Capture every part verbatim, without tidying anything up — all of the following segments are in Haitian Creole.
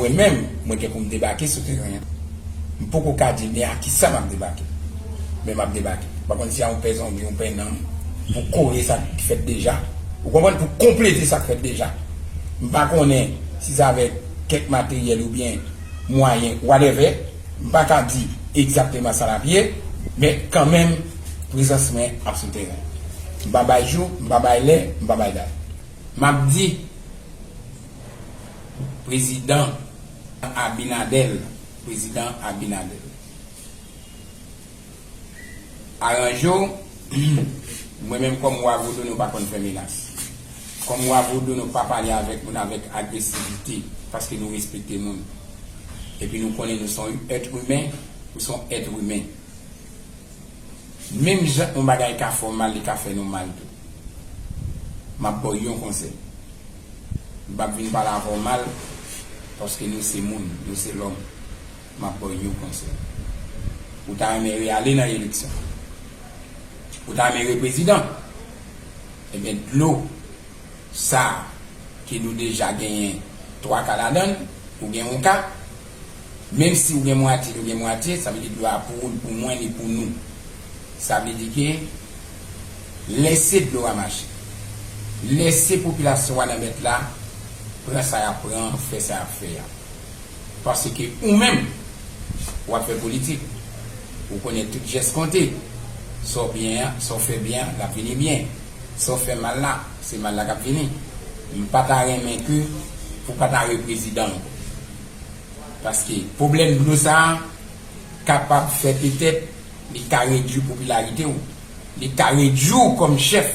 Mwen menm, mwen gen pou m debake sou teren an. M poko ka di men a kisa m ap debake. Men m ap debake. M pa konn si a yon pè zonbi, yon pè nanm, pou kore sa k fèt deja. Ou konprann? Pou konplete sa k fèt deja. M pa konnen si se avèk kèk materyèl oubyen mwayen, whatever. M pa ka di egzakteman sa l ap ye, men kanmenm, prezans mwen ap sou teren. M pa bay jou, m pa bay lè, m pa bay dat. M ap di, Prezidan Abinadèl, Prezidan Abinadèl. Aranje w, mwen menm kòm wa vodou, nou pa konn fè menas. Kòm wa vodou, nou pa pale avèk moun avèk agresivite, paske nou respekte moun. Epi nou konnen nou se yon èt imen, ou se yon èt imen. Menm jan yon bagay ka fè w mal, li ka fè nou mal tou. M ap ba w yon konsèy. M p ap vin pale avè w mal, paske nou se moun, nou se lòm. M ap ba w yon konsèy. Ou ta renmen reyale nan eleksyon? Ou ta renmen reprezidan? Ebyen, dlo sa a ke nou deja genyen twa ka ladan l, ou gen yon ka, menm si ou gen mwatye, nou gen mwatye, sa vle di dlo a pou ou, li pou mwen, li pou nou. Sa vle di ke lèse dlo a mache. Lèse popilasyon a nan mèt la pran sa y ap pran, fè sa y ap fè a. Paske ou menm, w ap fè politik. Ou konnen tout jès konte. Sa w byen an, sa w fè byen an, l ap vini byen. Sa w fè mal la, se mal la k ap vini. M pa ta renmen ke pou w pa ta reprezidan ankò. Paske pwoblèm dlo sa a kapab fè petèt li ka redui popilarite w, li ka redui w kòm chèf,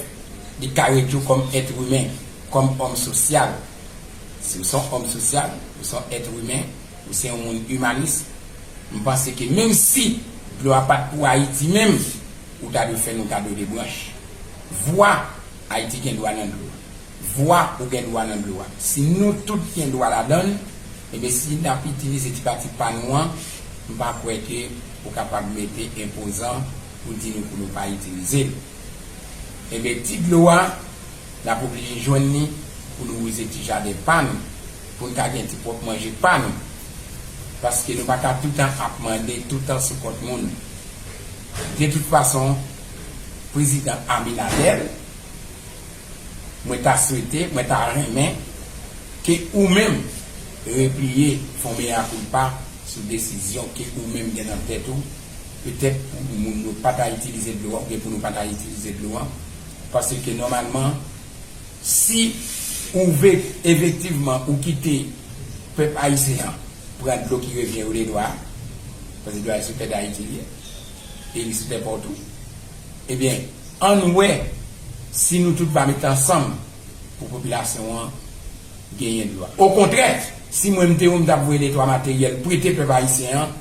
li ka redui w kòm èt imen, kòm òm sosyal. Si w se yon òm sosyal, ou se yon èt imen, ou se yon moun imanis, m panse ke menm si dlo a pa t pou Ayiti menm, ou ta dwe fè nou kado de branch. Vwa, Ayiti gen dwa nan dlo a. Vwa, ou gen dwa nan dlo a. Si nou tout gen dwa ladan l, ebyen si n ap itilize ti pati pa nou an, m pa kwè ke ou kapab mete enpozan pou di nou pou nou pa itilize l. Ebyen ti dlo a, n ap oblije jwenn li pou nou wouze ti jaden pa nou, pou n ka gen ti pwòp manje pa nou. Paske nou pa ka toutan ap mande toutan sou kont moun. De tout fason, Prezidan Abinadèl, mwen ta swete, mwen ta renmen ke ou menm repliye, fè yon mea culpa sou desizyon ke ou menm gen nan tèt ou, petèt pou moun yo pa ta itilize dlo a, oubyen pou nou pa ta itilize dlo a, paske nòmalman, si ou ve efektivman ou kite pèp ayisyen an pran dlo ki revyen yo de dwa, paske dlo a sou tè Dayiti li ye, e li sou tè pa w tou, ebyen, ann wè si nou tout va met ansanm pou popilasyon an genyen dlo a. Okontrè, si mwen m te ou, m t ap voye de twa materyèl prete pèp ayisyen an,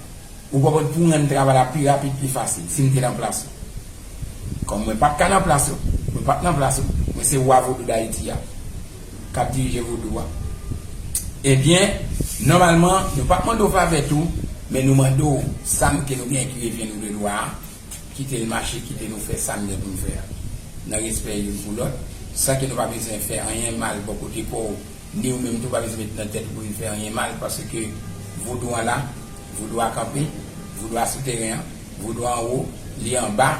ou konprann, pou rann travay la pi rapid, pi fasil, si m te nan plas ou. Kòm mwen pa t ka nan plas ou, mwen pa t nan plas ou, mwen se wa vodou Dayiti a, k ap dirije vodou a. Ebyen, nòmalman, nou pa t mande w favè tou, men nou mande w sa m ke nou genyen ki revyen nou de dwa a, kite l mache, kite nou fè sa n gen pou n fè a. Nan respè youn pou lòt, san ke nou pa bezwen fè anyen mal bò kote pa w, ni ou menm tou pa bezwen met nan tèt ou pou vin fè anyen mal, paske vodou an la, vodou a kanpe, vodou a sou teren an, vodou a anwo, li anba,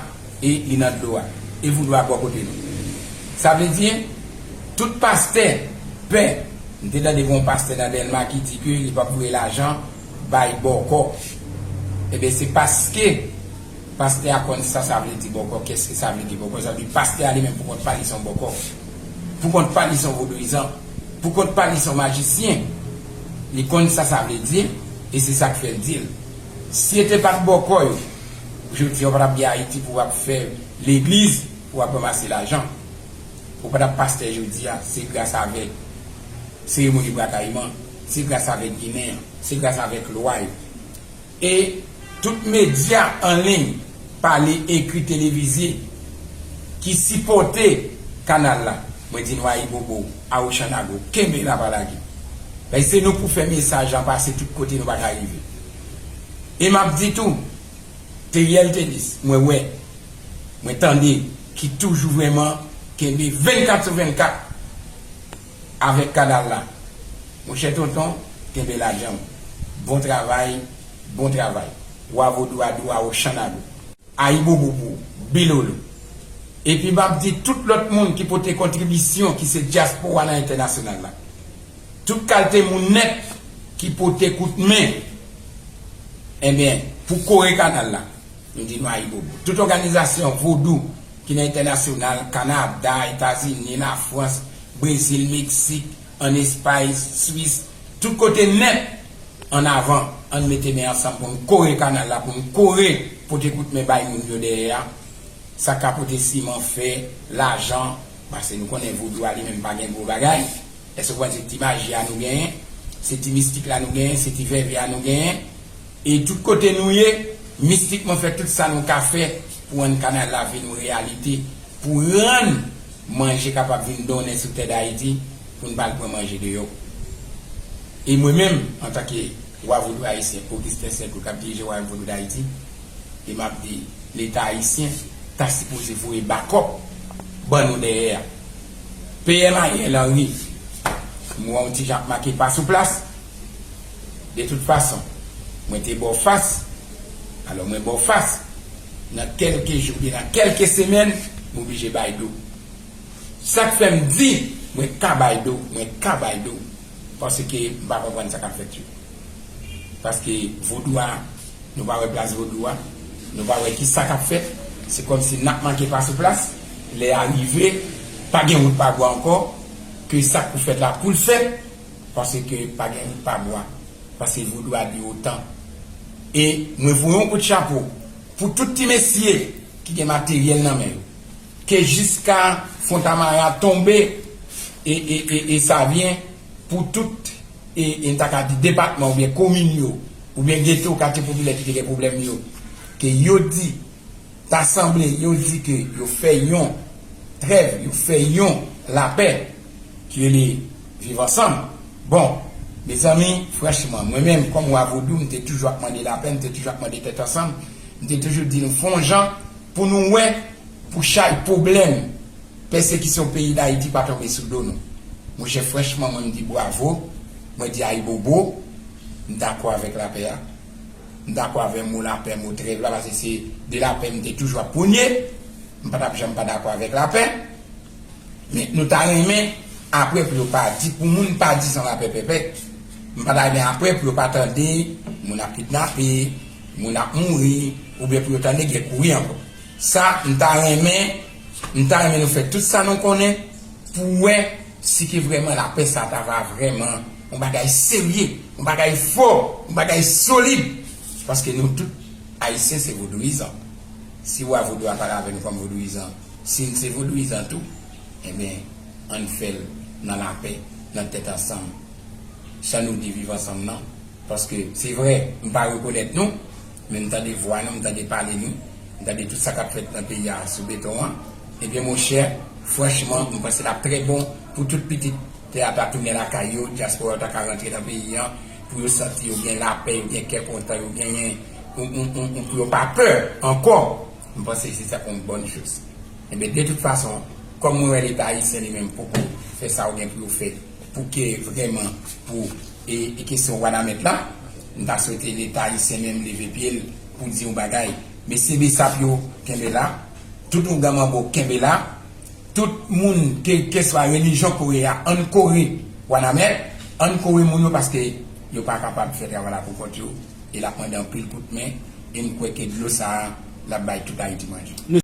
e li nan dlo a. E vodou a bò kote nou. Sa vle di, tout pastè pè, m te tande gen yon pastè nan Dèlma ki di ke li p ap voye lajan bay bòkò. Ebyen, se paske pastè a konn sa sa vle di bòkò. Kèske sa vle di bòkò? Sa vle di pastè a li menm pou kont pa li se yon bòkò. Pou kont pa li se yon vodouyizan. Pou kont pa li se yon majisyen. Li konn sa sa vle di, e se sa k fè l di l. Si e te pa t bòkò yo, jodi a w pa t ap gen Ayiti pou w ap fè legliz, pou w ap ranmase lajan. Ou pa t ap pastè jodi a, se gras avèk seremoni brakayman, se gras avèk Ginen an, se gras avèk lwa yo. E tout medya an liy, pale, ekri, televize, ki sipòte kanal la, mwen di nou ayibobo, awochanago, kenbe la pa lage. Paske se nou pou fè mesaj lan pase tout kote nou pa ka rive. E m ap di tou, Teriel Tenis, mwen wè, mwen tande, ki toujou vrèman kenbe vennkat sou vennkat avèk kanal la. Monchè tonton, Kenbe la djanm. Bon travay, bon travay. Wa vodou a di w a Ochann a dou. Ayibobo pou ou, Bilolo. Epi m ap di tout lòt moun ki pote kontribisyon ki se dyaspora nan entènasyonal la. Tout kalte moun nèt ki pote kout men, enben, pou kore kanal la, nou di nou ayibobo. Tout òganizasyon vodou ki nan entènasyonal, Kanada, Etazini, Lafrans, Brezil, Meksik, ann Espay, Swis, tout kote nèt, ann avan, ann mete men ansanm pou n kore kanal la, pou n kore pote kout men bay moun yo dèyè a. Sa ka pote siman, fè, lajan, paske nou konnen vodou a li menm pa gen gwo bagay. Èske w konprann se ti maji a nou genyen, se ti mistik la nou genyen, se ti vèvè a nou genyen? E tout kote nou ye, mistikman fè tout sa nou ka fè pou rann kanal la vin yon reyalite, pou rann manje kapab vin donnen sou tè Dayiti, pou n pa al pran manje deyò. E mwen menm, antanke wa vodou ayisyen, Augustin Saint-Louis k ap dirije Wayòm Vodou Dayiti, e m ap di, Leta ayisyen ta sipoze voye bakòp ban nou dèyè a. P M Ariel Henry, m wè w ti jan ap make pa sou plas. De tout fason, mwen te ba w fas, alò mwen ba w fas. Nan kèlke jou oubyen nan kèlke semèn, m oblije bay do. Sa k fè m di, mwen ka bay do, mwen ka bay do, paske m pa konprann sa k ap fèt yo. Paske vodou a, nou pa wè plas vodou a, nou pa wè ki sa k ap fèt. Se kòmsi n ap manke pa sou plas. Lè a rive, pa gen wout pa bwa ankò, ke sa k pou fèt la pou l fèt, paske pa gen wout pa bwa, paske vodou a di otan. E mwen voye yon kout chapo pou tout ti mesye ki gen materyèl nan men yo, ke jiska Fontamara tonbe e, e, e, e Savyen, pou tout, e, e n ta ka di depatman oubyen komin yo, oubyen geto, katye popilè ki te gen pwoblèm yo, ke yo di, ta sanble, yo di ke yo fè yon trèv, yo fè yon lapè, ki rele Viv Ansanm. Bon, mezanmi, franchman, mwen menm, kòm wa vodou, m te toujou ap mande lapè, m te toujou ap mande tèt ansanm, m te toujou di nou fè yon jan pou nou wè, pou chay pwoblèm pèsekisyon peyi Dayiti pa tonbe sou do nou. Monchè, franchman, mwen, m di bwavo, mwen di ayibobo, m dakò avèk lapè a, m dakò avèk mo lapè, mo trèv la, paske se de lapè m te toujou ap pwone, m pa t ap janm pa dakò avèk lapè. Men nou ta renmen, apre, pou yo pa di, pou moun pa di san lapè pèpèt. M pa ta renmen apre pou yo pa tande moun ap kidnape, moun ap mouri, oubyen pou yo tande gen kouri ankò. Sa, m ta renmen, m ta renmen nou fè tout sa nou konnen pou wè si ke vrèman lapè sa ta va vrèman yon bagay serye, yon bagay fò, yon bagay solid. Paske nou tout, Ayisyen, se vodouyizan. Si wa vodou a pale avè nou kòm vodouyizan, si n se vodouyizan tou, enben, ann fè l nan lapè, nan tèt ansanm. Jan nou di viv ansanm nan. Paske, se vre, m pa rekonèt nou, men m tande vwa nou, m tande pale nou, m tande tout sa k ap fèt nan peyi a sou beton an. Ebyen, monchè, franchman, m panse l ap trè bon pou tout pitit tè a ta tounen lakay yo, dyaspora yo ta ka rantre nan peyi an, pou yo santi yo gen lapè, yo gen kè kontan, yo genyen, yon, yon, yon, yon, pou yo pa pè ankò. M panse se sa k yon bòn choz. Ebyen, de tout fason, kòm mwen wè Leta ayisyen li menm poko fè sa yo gen pou yo fè, pou ke vrèman, pou, e, e kesyon Wanament la, m ta swete Leta ayisyen menm leve pye l pou di yon bagay. Mesye Besap yo, kenbe la. Tout ougan manbo, kenbe la. Tout moun, ke, keswa relijyon kore a, ann kore Wanament, ann kore moun yo, paske yo pa kapab fè travay la pou kont yo, e l ap mande anpil kout men, e m kwè ke dlo sa a, l ap bay tout Ayiti manje.